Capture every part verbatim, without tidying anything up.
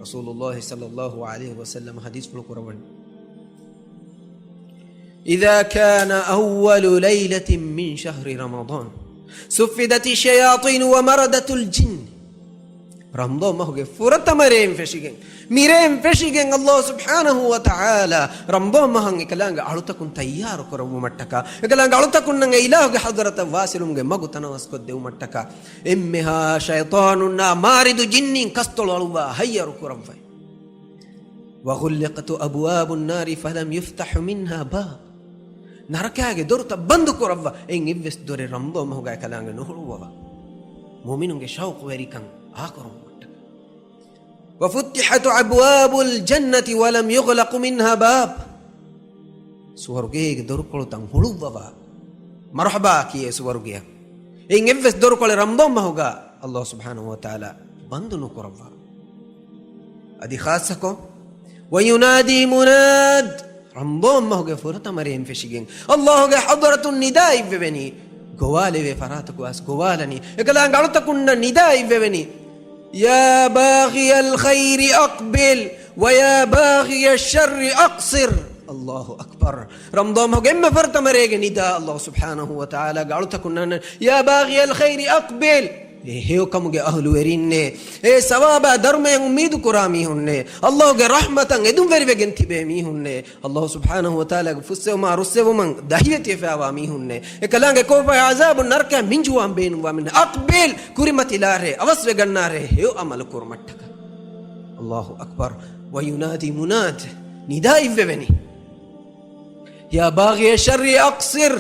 ރަސޫލުﷲ ޞައްލަﷲ ޢަލައިހި ވަސައްލަމަ ޙަދީޘްފުޅު ކުރައްވަނީ، إذا كان أول ليلة من شهر رمضان صفدت الشياطين ومردت الجن. ރަމަޟާން މަހުގެ ފުރަތަމަ ރޭން ފެށިގެން، މިރޭން ފެށިގެން، ﷲ ސުބްޙާނަހޫ ވަތަޢާލާ ރަމަޟާން މަހަށް އެކަލާނގެ އަޅުތަކުން ތައްޔާރު ކުރައްވުމަށްޓަކާ، އެކަލާނގެ އަޅުތަކުންނަށް އެ އިލާހުގެ ޙަޟްރަތަށް ވާޞިލުވުމުގެ މަގު ތަނަވަސްކޮށްދެވުމަށްޓަކާ، އެންމެހާ ޝައިޠާނުންނާ މާރިދު ޖިންނީން ކަސްތޮޅު އަޅުއްވާ ހައްޔަރު ކުރައްވައި. وغلقت أبواب النار فلم يفتح منها باب. ނަރަކާގެ ދޮރުތައް ބަންދު ކުރައްވާ، އެއިން އެއްވެސް ދޮރެއް ރަމަޟާން މަހުގައި އެކަލާނގެ ނުހުޅުއްވަވާ. މުއުމިނުންގެ ޝައުޤުވެރިކަން އާކުރުވުމަށްޓަކާ. وفتحت أبواب الجنة ولم يغلق منها باب. ސުވަރުގޭގެ ދޮރުކޮޅުތައް ހުޅުއްވަވާ، މަރުޙަބާ ކިޔޭ ސުވަރުގެއަށް. އެއިން އެއްވެސް ދޮރުކޮޅެއް ރަމަޟާން މަހުގަ ﷲ ސުބްޙާނަހޫ ވަތަޢާލާ ބަންދު ނުކުރައްވާ. އަދި ޚާއްޞަކޮށް، وينادي مناد، ރަމަޟާން މަހުގެ ފުރަތަމަ ރޭން ފެށިގެން ﷲގެ ޙަޟްރަތުން ނިދާ އިއްވެވެނީ، ގޮވާލެވޭ ފަރާތަކު ވެސް ގޮވާލަނީ. އެކަލާނގެ އަޅުތަކުންނަށް ނިދާ އިއްވެވެނީ، يا باغي الخير أقبل ويا باغي الشر أقصر. ﷲ އަކްބަރު. ރަމަޟާން މަހުގެ އެންމެ ފުރަތަމަ ރޭގެ ނިދާ ﷲ ސުބްޙާނަހޫ ވަތަޢާލާގެ އަޅުތަކުންނަށް، يا باغي الخير أقبل. އޭ ހެޔޮކަމުގެ އަހުލުވެރިންނޭ، އޭ ސަވާބާ ދަރުމަޔަށް އުއްމީދު ކުރާ މީހުންނޭ، ﷲގެ ރަޙްމަތަށް އެދުންވެރިވެގެން ތިބޭ މީހުންނޭ، ﷲ ސުބްޙާނަހޫ ވަތަޢާލާގެ ފުއްސެވުމާ ރުއްސެވުމަށް ދަހިވެތިވެފައިވާ މީހުންނޭ، އެކަލާނގެ ކޯފާ ޢަޒާބު ނަރަކައަށް މިންޖުވާން ބޭނުންވާ މީހުންނޭ، أقبل، ކުރިމަތިލާށޭ، އަވަސްވެގަންނާށޭ، ހެޔޮ ޢަމަލު ކުރުމަށްޓަކާ. ﷲ އަކްބަރު. وينادي مناد، ނިދާ އިއްވެވެނީ، يا باغي الشر أقصر.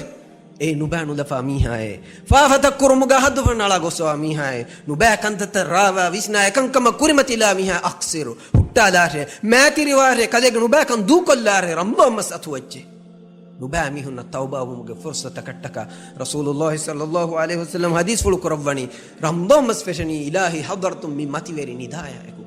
އޭ ނުބައި ނުލަފާ މީހާއޭ، ފާފަތައް ކުރުމުގަ ހައްދުފަންނާޅާ ގޮސްވާ މީހާއޭ، ނުބައި ކަންތައްތައް ރާވާ ވިސްނާ އެކަންކަމަށް ކުރިމަތިލާ މީހާ، أقصر، ހުއްޓާލާށޭ، މަތިވެރިވާށޭ، ކަލޭގެ ނުބައިކަން ދޫކޮށްލާށޭ، ރަމަޟާން މަސް އަތުވައްޗޭ. ނުބައި މީހުންނަށް ތައުބާވުމުގެ ފުރުޞަތަކަށްޓަކާ، ރަސޫލުﷲ ޞައްލަﷲ ޢަލައިހި ވަސައްލަމަ ޙަދީޘްފުޅު ކުރައްވަނީ، ރަމަޟާން މަސް ފެށެނީ އިލާހީ ޙަޟްރަތުން މި މަތިވެރި ނިދާޔާ އެކު.